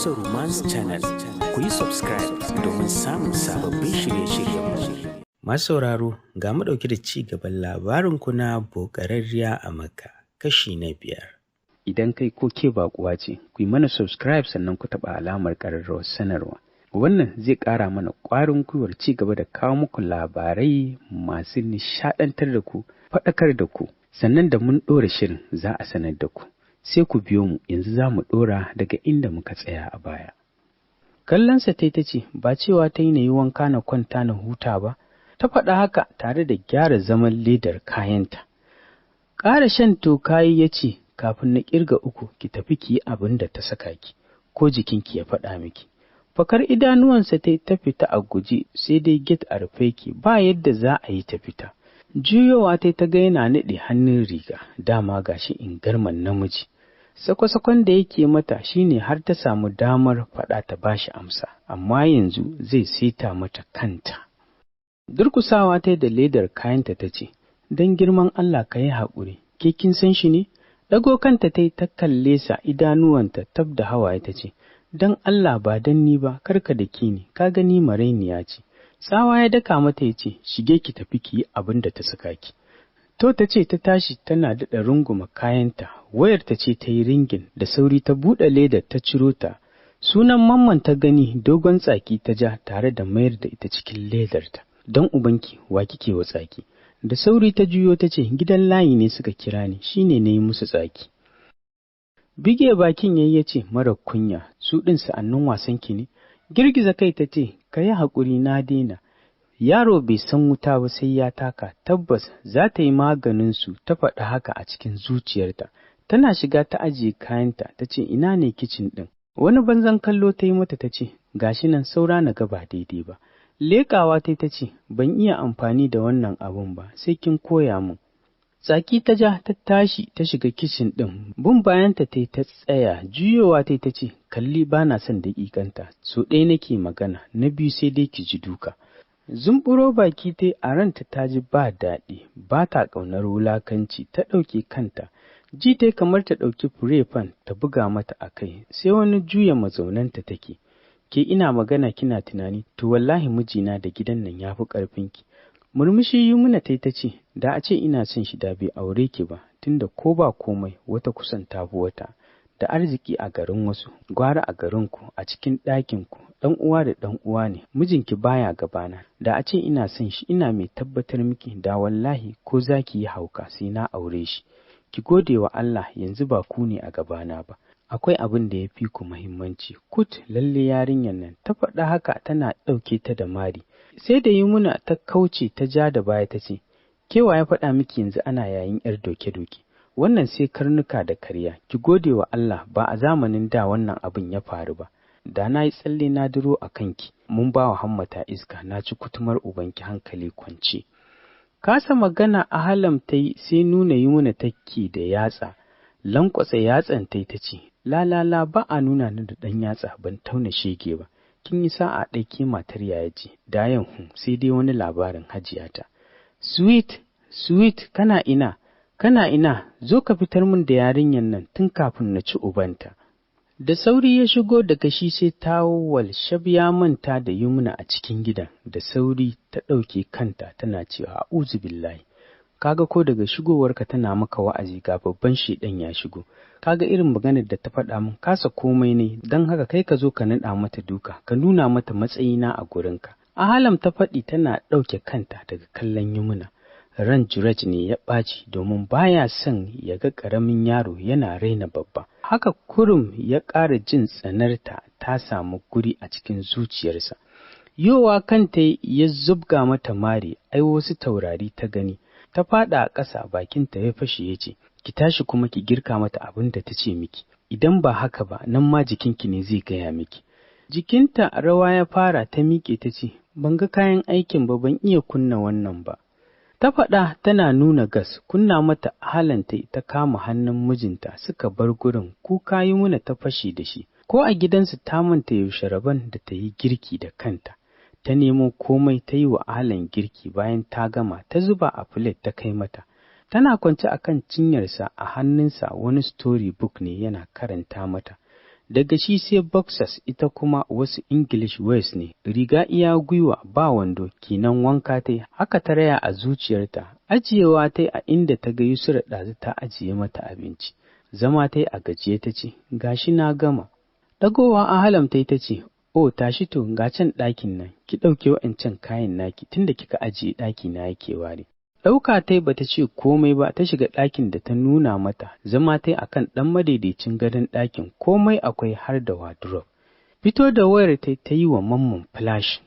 Hausa Romance Channel. Ku yi subscribe domin samun sababbin shirye-shiryenmu. Masu sauraro, ga mu ɗauke da ci gaban labarin kuna Bokararriya a Makka, kashi na 5. Idan kai ko ke baƙuwa ce, ku yi mana subscribe sannan ku taɓa alamar ƙararrawar sanarwa. Wannan zai ƙara mana ƙwarin gwiwar ci gaba da kawo muku labarai masu nishaɗantar da ku, faɗakar da ku, sannan da mun ɗora shirin za a sanar da ku. Sai ku biyo mu, yanzu za mu ɗora daga inda muka tsaya a baya. Kallonsa ta ta ce, ba cewa ta yi na yi wanka na kwanta na huta ba, ta faɗa haka tare da gyara zaman ledar kayanta. Ƙara shan toka ya ce, kafin na ƙirga 3 ki tafi ki yi abin da ta saka ki, ko jikinki ya faɗa miki. Fakar idanuwansa ta ta fita a guje, sai dai gate a rufe ki ba yadda za a yi ta fita. Juyowa ta ta ga yana naɗe hannun riga, dama gashi ingarman namiji. Sako-sakon da yake mata shine har ta samu damar faɗa ta bashi amsa, amma yanzu zai saita mata kanta. Durkusawa ta da ledar kayanta ta ce, don girman Allah ka yi haƙuri, ke kin san shi ne? Ɗago kanta ta yi ta kalle sa, idanuwanta tab da hawaye ta ce, don Allah ba don ni ba, karka da ki ne, ka gani marainiya ce. Tsawa ya daka mata ya ce, shige ki tafi ki yi abin da ta saka ki. To ta ce ta tashi tana daɗa runguma kayanta, wayar ta ce ta yi ringin, da sauri ta buɗe ledar ta ciro ta. Sunan Mamman ta gani, dogon tsaki ta ja tare da mayar da ita cikin ledarta. Don ubanki, wa kike wa tsaki? Da sauri ta juyo ta ce, gidan layi ne suka kira ni, shine na yi musu tsaki. Bige bakin yayi ya ce, mara kunya, su ɗin sa'annin wasan ki ne? Girgiza kai ta ce, ka yi haƙuri na daina. Yaro bai san wuta ba sai ya taka, tabbas za ta yi maganin su, ta faɗi haka a cikin zuciyarta. Tana shiga ta ajiye kayanta, ta ce, ina ne kicin ɗin? Wani banzan kallo ta yi mata ta ce, gashi nan saura na ga ba daidai ba. Leƙawa ta ta ce, ban iya amfani da wannan abun ba, sai kin koya min. Tsaki ta ja ta tashi ta shiga kicin ɗin, bin bayanta ta ta tsaya, juyowa ta ta ce, kalli ba na son daƙiƙanta, so ɗaya nake magana, na biyu sai dai ki ji duka. Zumburo baki ta a ranta ta ji ba daɗi, ba ta ƙaunar wulakanci, ta ɗauke kanta. Ji ta kamar ta ɗauki furefan ta buga mata a kai, sai wani juya mazaunanta take. Ke ina magana kina tunani, to wallahi mijina da gidan nan ya fi ƙarfinki. Murmushi Yumuna ta ta ce, da a ce ina son shi da bai aure ki ba, tunda ko ba komai wata kusan ta fi wata. Da arziki a garin wasu, gwara a garinku, a cikin ɗakinku, ɗan uwa da ɗan uwa ne, mijinki baya gabana. Da a ce ina son shi, ina mai tabbatar miki da wallahi ko za ki yi hauka sai na aure shi. Ki gode wa Allah yanzu ba ku ne a gabana ba. Akwai abin da ya fi ku muhimmanci. Kut lalle yarinyar nan ta faɗa haka tana ɗauke ta da mari. Sai da Yumuna ta kauce ta ja da baya ta ce, kewa ya faɗa miki yanzu ana yayin ‘yar doke-doke. Wannan sai karnuka da karya, ki gode wa Allah ba a zamanin da wannan abin ya faru ba. Da na yi tsalle na duro a kanki, mun ba wa hammata iska, na ci kutumar ubanki hankali kwance. Kasa magana a halam ta yi sai nuna Yumuna take da yatsa, lankwasa yatsan ta ta ce, la la la ba a nuna ni da ɗan yatsa ban tauna shege ba. Kin yi sa'a ɗai ke matar yaya ce, da yan sai dai wani labarin hajiyata. Sweet, sweet, kana ina, kana ina, zo ka fitar min da yarinyar nan tun kafin na ci ubanta. Da sauri ya shigo daga shi sai tawwal shab ya manta da Yumna a cikin gidan, da sauri ta ɗauke kanta tana cewa a'udhu billahi. Kaga ko daga shigowarka tana maka wa'azi ga babban shedan ya shigo. Kaga irin maganar da ta faɗa min, kasa komai ne, don haka kai ka zo ka naɗa mata duka, ka nuna mata matsayina a gurinka. Ahalam ta faɗi tana ɗauke kanta daga kallon Yumna. Ran Jurej ne ya ɓaci domin baya son ya ga ƙaramin yaro yana raina babba. Haka kurum ya ƙara jin tsanarta ta samu guri a cikin zuciyarsa. Yowa kanta ya zubga mata mari, ai wasu taurari ta gani. Ta faɗa a ƙasa bakinta ya fashe ya ce, ki tashi kuma ki girka mata abin da ta ce miki. Idan ba haka ba, nan ma jikinki ne zai gaya miki. Jikinta rawa ya fara ta miƙe ta ce, ban ga kayan aikin ba, ban iya kunna wannan ba. Ta faɗa tana nuna gas, kunna mata halanta ta kama hannun mijinta suka bar gurin, kuka Yumuna ta fashe da shi. Ko a gidansu ta manta yaushe rabon da ta yi girki da kanta. Ta nemo komai ta yi wa Alan girki, bayan ta gama ta zuba a filet ta kai mata. Tana kwance a kan cinyarsa, a hannunsa wani story book ne yana karanta mata. Daga shi sai boxers, ita kuma wasu English wears ne, riga iya gwiwa ba wando, kenan wanka ta haka ta raya a zuciyarta. Ajiyewa ta a inda ta ga Yusra ɗazu ta ajiye mata abinci. Zama ta a gajiye ta ce, "Gashi na gama." Ɗagowa Ahalam ta ta ce, "O tashi to, ga can ɗakin nan, ki ɗauke wa'ancan kayan naki tunda kika ajiye ɗaki na yake ware." Ɗauka ta bata ce komai ba, ta shiga ɗakin da ta nuna mata, zama ta akan ɗan madaidaicin gadon ɗakin, komai akwai har da wardrobe. Fito da wayar ta ta yi wa Mamman flash.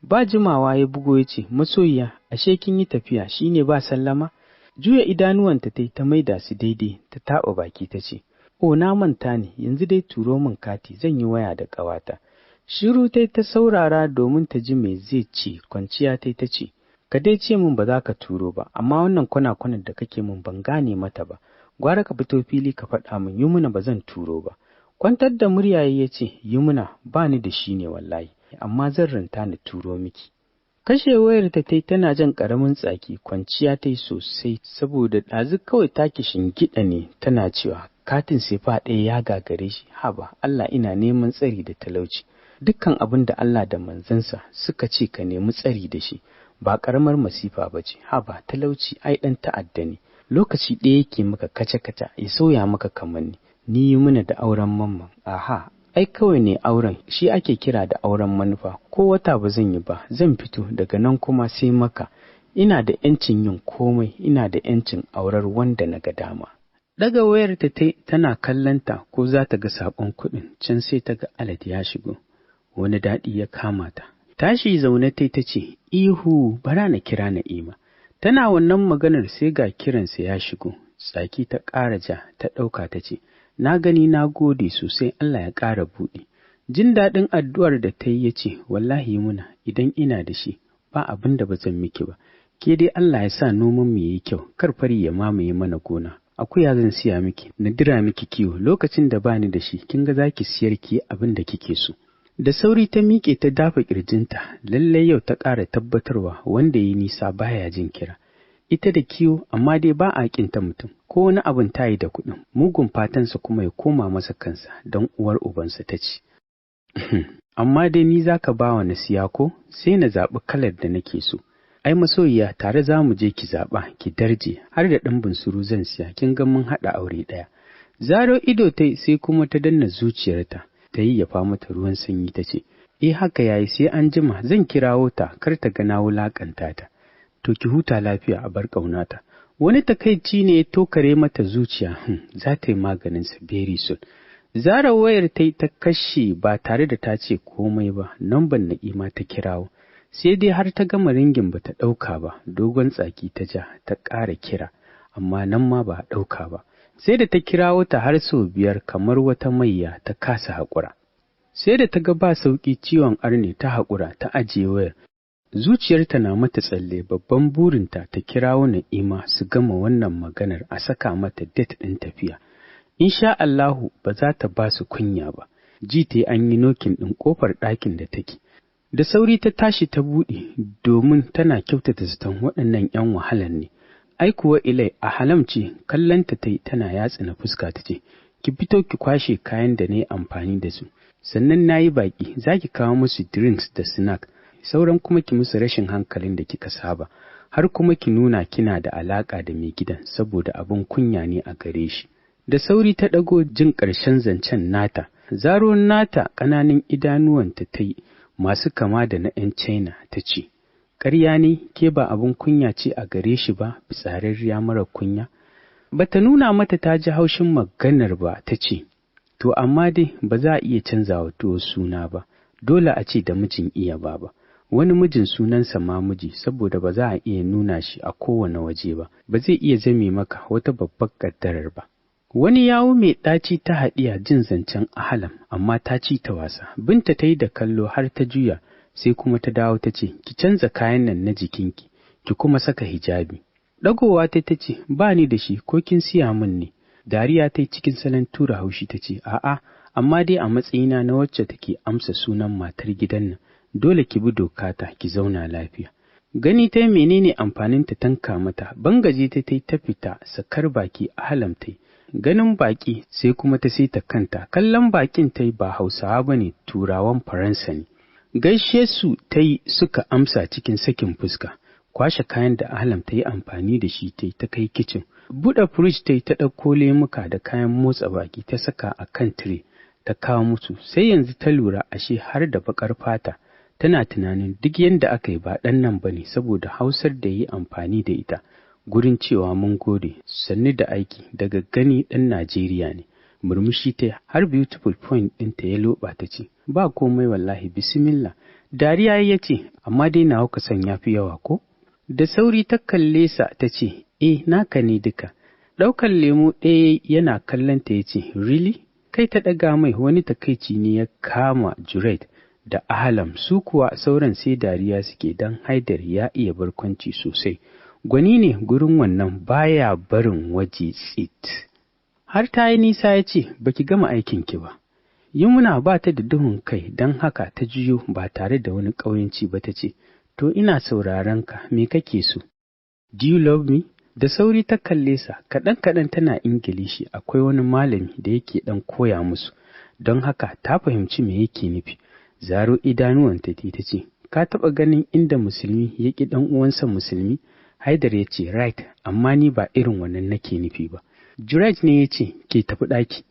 Ba jimawa ya bugo ya ce, "Masoyiya, ashe kin yi tafiya shine ba sallama?" Juya idanuwanta ta ta maida su daidai, ta taɓa baki ta ce, "O na manta ne, yanzu dai turo min kati zan yi waya da ƙawata." Shiru ta ta saurara domin ta ji me zai ce, kwanciya ta ta ce, "Ka dai ce min ba za ka turo ba, amma wannan kwana-kwanan da kake min ban gane mata ba, gwara ka fito fili ka faɗa min Yumuna ba zan turo ba." Kwantar da murya ya ce, "Yumuna ba ni da shi ne wallahi, amma zan ranta na turo miki." Kashe wayar ta tai tana jan ƙaramin tsaki, kwanciya ta yi sosai saboda ɗazu kawai ta shingiɗa ne tana cewa katin sefa ɗaya ya gagare shi, haba Allah ina neman tsari da talauci. Dukkan abin da Allah da manzansa suka ce ka nemi tsari da shi ba ƙaramar masifa ba ce, haba talauci ai ɗan ta'adda ne, lokaci ɗaya yake maka kaca-kaca ya sauya maka kamanni. Ni yi mana da auren Mamman, aha, ai kawai ne auren shi ake kira da auren manufa, ko wata ba zan yi ba, zan fito daga nan kuma sai maka, ina da ‘yancin yin komai, ina da ‘yancin aurar wanda na ga dama. Daga wayar ta tana kallonta ko za ta ga saƙon kuɗin, can sai ta ga alert ya shigo, wani daɗi ya kama ta. Tashi zaune tai ta ce, "Ihu, bara na kira Na'ima." Tana wannan maganar sai ga kiransa ya shigo, tsaki ta ƙara ja ta ɗauka ta ce, "Na gani na gode sosai, Allah ya ƙara buɗe." Jin daɗin addu'ar da ta yi ya ce, "Wallahi muna idan ina da shi ba abin da ba zan miki ba, ke dai Allah ya sa noman mu yayi kyau, kar fari ya mamaye mana gona. Akuya zan siya miki, na dira miki kiwo, lokacin da bani da shi kin ga zaki siyar ki abin da kike so." Da sauri ta miƙe ta dafa ƙirjinta, lallai yau ta ƙara tabbatarwa wanda ya nisa baya jin kira. Ita da kiwo, amma dai ba a ƙinta mutum, ko wani abin tayi da kuɗin, mugun fatansa kuma ya koma masa kansa don uwar ubansa ta ci. "Amma dai ni za ka ba wa na siya ko, sai na zaɓi kalar da nake so. Ai masoyiya tare za mu je ki zaɓa, ki darje, har da ɗan bunsuru zan siya, kin ga mun haɗa aure ɗaya." Zaro ido ta sai kuma ta danna zuciyarta. Ta yayyafa mata ruwan sanyi ta ce, "Eh haka yayi, sai an jima zan kirawo ta kar ta ga na wulaƙanta ta. To ki huta lafiya a bar ƙaunata." Wani takaici ne ya tokare mata zuciya, za ta yi maganin sa very soon. Zara wayar ta ta kashe ba tare da ta ce komai ba, namban Na'ima ta kirawo. Sai dai har ta gama ringing ba ta ɗauka ba, dogon tsaki ta ja ta ƙara kira, amma nan ma ba a ɗauka ba. Sai da ta kirawo ta har sau 5 kamar wata mayya ta kasa haƙura. Sai da ta ga ba sauƙi ciwon arne ta haƙura ta ajiye wayar. Zuciyarta na mata tsalle, babban burinta ta kirawo Na'ima su gama wannan maganar a saka mata date ɗin tafiya. Insha Allahu ba za ta ba su kunya ba. Ji ta an yi knocking ɗin ƙofar ɗakin da take. Da sauri ta tashi ta buɗe domin tana kyautata zaton waɗannan ‘yan wahalan ne. Ai kuwa Ilai a halamce kallonta ta yi tana yatsina fuska ta ce, "Ki fito ki kwashe kayan da na yi amfani da su, sannan na yi baƙi, za ki kawo musu drinks da snack, sauran kuma ki musu rashin hankalin da kika saba, har kuma ki nuna kina da alaƙa da mai gidan saboda abin kunya ne a gare shi." Da sauri ta ɗago jin ƙarshen zancen nata, zaro nata ƙananan idanuwanta ta yi masu kama da na ‘yan China ta ce, "Ƙarya ne, ke ba abin kunya ce a gare shi ba, fitsararriya mara kunya." Bata nuna mata ta ji haushin maganar ba ta ce, "To amma dai ba za a iya canza wa tuwo suna ba, dole a ce da mijin iya baba. Wani mijin sunansa ma miji saboda ba za a iya nuna shi a kowane waje ba, ba zai iya zame maka wata babbar ƙaddarar ba." Wani yawo mai ɗaci ta haɗiya jin zancen Ahalam, amma ta ci ta wasa. Binta ta yi da kallo har ta juya, sai kuma ta dawo ta ce, "Ki canza kayan nan na jikinki, ki kuma saka hijabi." Ɗagowa ta ta ce, "Ba ni da shi, ko kin siya min ne?" Dariya ta yi cikin salon tura haushi ta ce, "A'a, amma dai a matsayina na wacce take amsa sunan matar gidan nan, dole ki bi dokata ki zauna lafiya." Gani ta menene amfanin ta tanka mata, bangaje ta ta fita sakar baki Ahlam ta. Ganin baki sai kuma ta saita kanta, kallon bakin ta ba Hausawa bane, Turawan Faransa ne. Gaishe su ta yi suka amsa cikin sakin fuska. Kwashe kayan da Ahlam ta yi amfani da shi ta ta kai kicin. Buɗe firij ta yi ta ɗauko lemuka da kayan motsa baki ta saka a kan tire ta kawo musu. Sai yanzu ta lura ashe har da baƙar fata. Tana tunanin duk yanda aka yi ba ɗan nan ba ne saboda Hausar da yi amfani da ita gurin cewa mun gode sannu da aiki daga gani ɗan Najeriya ne. Murmushi ta har beautiful point ɗinta ya loɓa ta ce, ba komai wallahi, bismillah. Dariya ya ce, amma dai nawa ka san ya fi yawa ko? Da sauri ta kalle sa ta ce, eh, naka ne duka. Ɗaukar lemu ɗaya yana kallon ta ya ce, really? Kai ta ɗaga mai. Wani takaici ne ya kama Juret da Ahlam, su kuwa sauran sai dariya suke don Haidar ya iya barkwanci sosai. Gwani ne gurin wannan, baya barin waje tsit. Har ta yi nisa ya ce, baki gama aikinki ba. Yumuna ba ta da duhun kai, don haka ta juyo ba tare da wani ƙauyenci ba ta ce, to ina sauraron ka, me kake so? Do you love me? Da sauri ta kalle sa, kaɗan-kaɗan tana Ingilishi, akwai wani malami da yake ɗan koya musu, don haka ta fahimci me yake nufi. Zaro idanuwanta ta ce, ka taɓa ganin inda musulmi ya ƙi ɗan uwansa musulmi? Haidar ya ce, right, amma ni ba irin wannan nake nufi ba. Juraj ne ya ce, ke tafi ɗaki.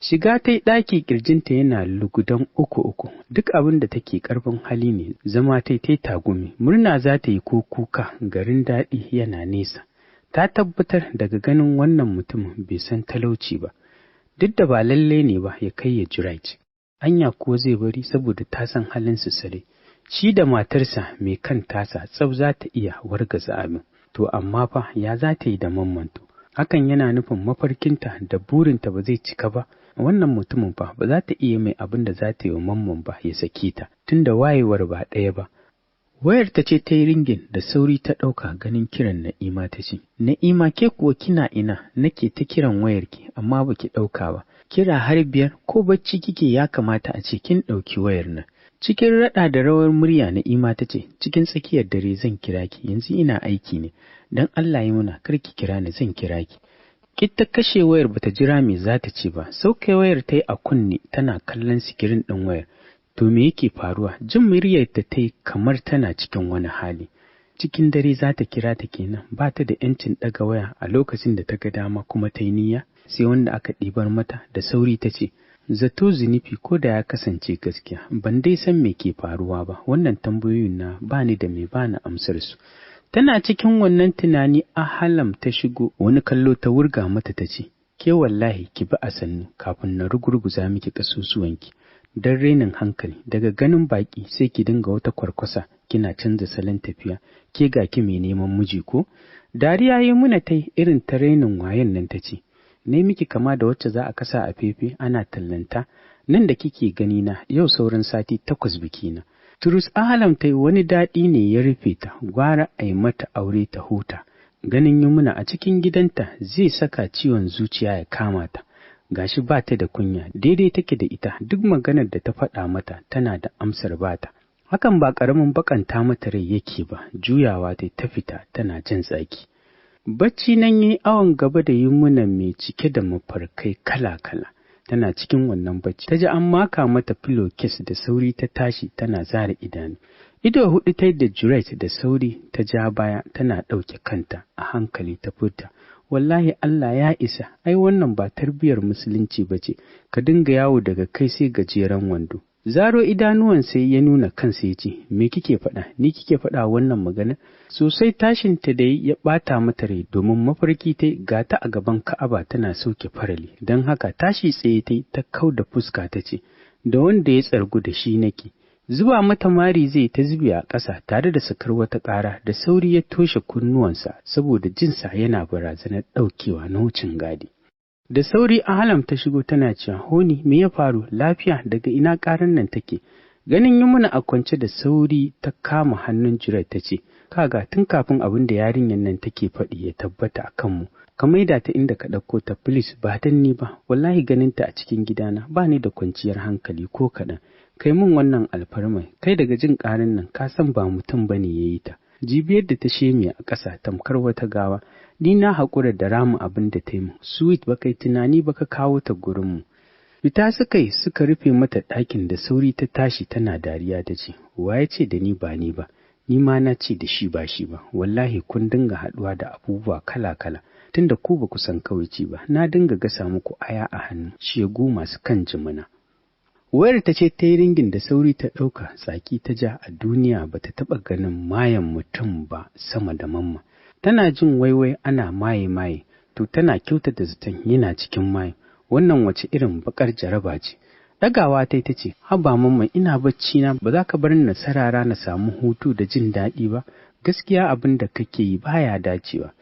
Shiga ta yi ɗaki ƙirjinta yana lugudan uku uku, duk abin da take ƙarfin hali ne, zama ta yi tagumi, murna za ta yi ko kuka, garin daɗi yana nesa. Ta tabbatar daga ganin wannan mutumin bai san talauci ba, duk da ba lalle ne ba ya kai ya Juraj. Anya ko zai bari, saboda ta san halin su sare. Shi da matarsa mai kan tasa tsaf za ta iya wargaza abin. To amma fa ya za ta yi da Mammanto? Hakan yana nufin mafarkinta da burinta ba zai cika ba. Wannan mutumin fa ba za ta iya mai abin da za ta yi wa Mamman ba ya sake ta, tunda wayewar ba ɗaya ba. Wayar ta ce ta yi ringing, da sauri ta ɗauka, ganin kiran Na'ima. Ta ce, Na'ima, ke kuwa kina ina? Nake ta kiran wayarki amma baki ɗauka ba. Kira har 5, ko bacci kike? Ya kamata a ce kin ɗauki wayar nan. Cikin raɗa da rawar murya Na'ima ta ce, cikin tsakiyar dare zan kira ki, yanzu ina aiki ne, don Allah yi muna kar ki kira ni, zan kira ki. Kit ta kashe wayar, bata jira me za ta ce ba, sauke wayar ta yi a kunne tana kallon screen ɗin wayar. To me yake faruwa? Jin muryar ta ta yi kamar tana cikin wani hali. Cikin dare za ta kira ta kenan, ba ta da ‘yancin ɗaga waya a lokacin da ta ga dama kuma ta yi niyya, sai wanda aka ɗibar mata. Da sauri ta ce, zato zunubi, ko da ya kasance gaskiya, ban dai san me ke faruwa ba, wannan tambayoyin na ba ni da mai bani amsar su. Tana cikin wannan tunani Ahalam ta shigo, wani kallo ta wurga mata ta ce, ke wallahi ki bi a sannu kafin na rugurguza miki ƙasusuwanki. Don renin hankali, daga ganin baƙi sai ki dinga wata kwarkwasa kina canza salon tafiya, ke ga ki mai neman miji ko? Dariya yi muna tai irin ta renin wayan nan ta ce, ne miki kama da wacce za a kasa a fefe ana tallanta nan da kike gani na yau sauran sati 8 bikina. Turus Ahalam ta yi, wani daɗi ne ya rufe ta, gwara a yi mata aure ta huta. Ganin Yumuna a cikin gidanta zai saka ciwon zuciya ya kama ta. Gashi ba ta da kunya, daidai take da ita, duk maganar da ta faɗa mata tana da amsar bata. Hakan ba ƙaramin bakanta mata rai yake ba, juyawa ta ta fita tana jan tsaki. Bacci nan yi awon gaba da Yumuna mai cike da mafarkai kala-kala. Tana cikin wannan bacci ta ji an maka mata pillowcase, da sauri ta tashi tana zara idanu. Ido hudu ta da Juret, da sauri ta ja baya tana ɗauke kanta, a hankali ta furta, wallahi Allah ya isa, ai wannan ba tarbiyar musulunci ba ce, ka dinga yawo daga kai sai gajeren wando. Zaro idanuwan sai ya nuna kansa ya ce, me kike faɗa? Ni kike faɗa wannan magana? Sosai tashin ta da ya ɓata mata rai, domin mafarki ta ga ta a gaban Ka'aba tana sauke farali, don haka tashi tsaye ta ta kau da fuska ta ce, da wanda ya tsargu da shi nake. Zuba mata mari zai ta zube a ƙasa tare da sakar wata ƙara, da sauri ya toshe kunnuwansa saboda jinsa yana barazanar ɗaukewa na wucin gadi. Da sauri Ahalam ta shigo tana cewa, Honey, me ya faru? Lafiya? Daga ina ƙaran nan take? Ganin Yumuna a kwance, da sauri ta kama hannun Juret ta ce, kaga, tun kafin abin da yarinyar nan take faɗi ya tabbata a kanmu, ka maida ta inda ka ɗauko ta, please. Ba dan ni ba, wallahi ganin ta a cikin gidana ba ni da kwanciyar hankali ko kaɗan. Kai mun wannan alfarmai. Kai daga jin ƙarin nan ka san ba mutum bane ya yi ta. Jibiyar da ta sheme a ƙasa tamkar wata gawa. Ni na haƙura da ramin abin da ta yi min. Sweet, ba kai tunani ba ka kawo ta gurinmu. Fita suka yi suka rufe mata ɗakin da sauri. Ta tashi tana dariya ta ce, "Wa ya ce da ni ba ni ba? Ni ma na ce da shi ba shi ba. Wallahi kun dinga haɗuwa da abubuwa kala-kala tunda ku ba ku san kawaici ba. Na dinga gasa muku aya a hannu, shegu masu kan jimina." Wayar ta ce ta yi ringing, da sauri ta ɗauka. Tsaki ta ja. A duniya ba ta taɓa ganin mayan mutum ba sama da Mamma. Tana jin waiwai ana maye maye, to tana kyautata zaton yana cikin maye. Wannan wace irin bakar jaraba ce? Ɗagawa ta ce, "Haba Mamma, ina bacci na, ba za ka bar ni na sarara na samu hutu da jin daɗi ba? Gaskiya abin da kake yi baya dacewa."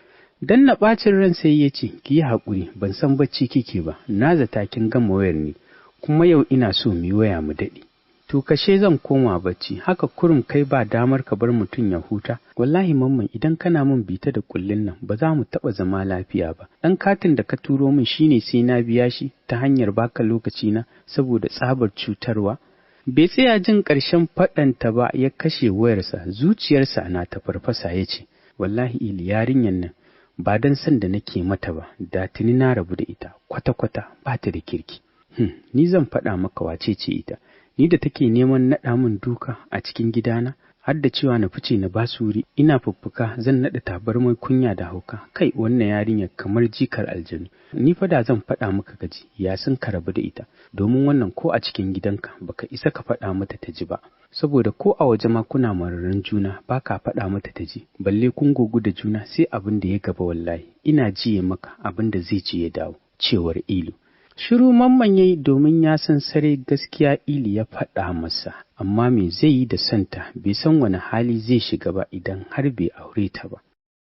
Dan na ɓacin ran sai ya ce, "Ki yi haƙuri, ban san bacci kike ba, na zata kin gama wayar ne, kuma yau ina so mu yi waya mu daɗe. To kashe zan koma bacci, haka kurum kai ba damar ka bar mutum ya huta. Wallahi Mamman, idan kana min bita da kullun nan, ba za mu taɓa zama lafiya ba. Ɗan katin da ka turo min shine sai na biya shi ta hanyar baka lokaci na saboda tsabar cutarwa." Bai tsaya jin ƙarshen faɗanta ba, ya kashe wayarsa, zuciyarsa na ta farfasa. Ya ce, "Wallahi Ili, yarinyar nan, ba don san da nake mata ba, da tuni na rabu da ita kwata-kwata, ba ta da kirki. Ni zan faɗa maka wace ce ita, ni da take neman naɗa min duka a cikin gidana, har da cewa na fice na basu wuri. Ina fuffuka zan naɗa tabarmar kunya da hauka. Kai, wannan yarinyar kamar jikar aljanu. Ni fa da zan faɗa maka gaji ya sun ka rabu da ita, domin wannan ko a cikin gidanka baka isa ka faɗa mata ta ji ba, saboda ko a waje ma kuna mararin juna ba ka faɗa mata ta ji, balle kun gogu da juna, sai abin da ya gaba. Wallahi ina jiye maka abin da zai ci ya dawo," cewar Ilu. Shiru Mamman yayi, domin ya san sare gaskiya Ili ya faɗa masa, amma me zai yi da santa? Bai san wani hali zai shiga ba idan har bai aure ta ba.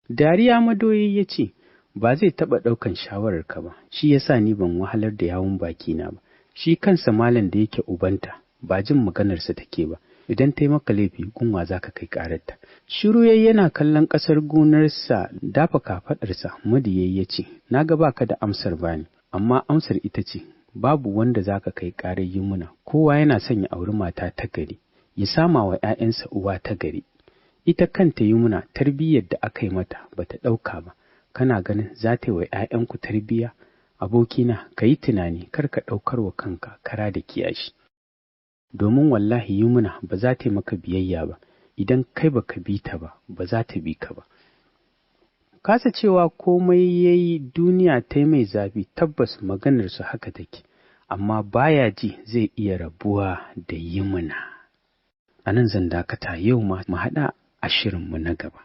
Dariya Madoyi ya ce, "Ba zai taɓa ɗaukan shawararka ba, shi yasa ni ban wahalar da yawun bakina ba. Shi kansa malam da yake ubanta, ba jin maganarsa take ba. Idan ta yi maka laifi, gunwa za ka kai ƙararta?" Shiru yayi yana kallon ƙasar gonarsa. Dafa kafaɗarsa Madiyayi ya ce, "Na ga baka da amsar bani, amma amsar ita ce babu wanda za ka kai ƙarar Yumuna. Kowa yana son ya auri mata ta gari, ya sama wa ‘ya'yansa uwa ta gari. Ita kanta Yumuna, tarbiyyar da aka yi mata ba ta ɗauka ba, kana ganin za ta yi wa ‘ya'yanku tarbiyya? Abokina, ka yi tunani, kar ka ɗaukar wa kanka kara da kiyashi, domin wallahi Yumuna ba za ta yi maka biyayya ba. Idan kai baka bi ta ba, ba za ta bi ka ba." Kasa cewa komai ya yi, duniya ta mai zafi. Tabbas maganarsu haka take, amma baya ji zai iya rabuwa da Yumuna. A nan zan dakata yau ma, mu haɗa a shirinmu na gaba.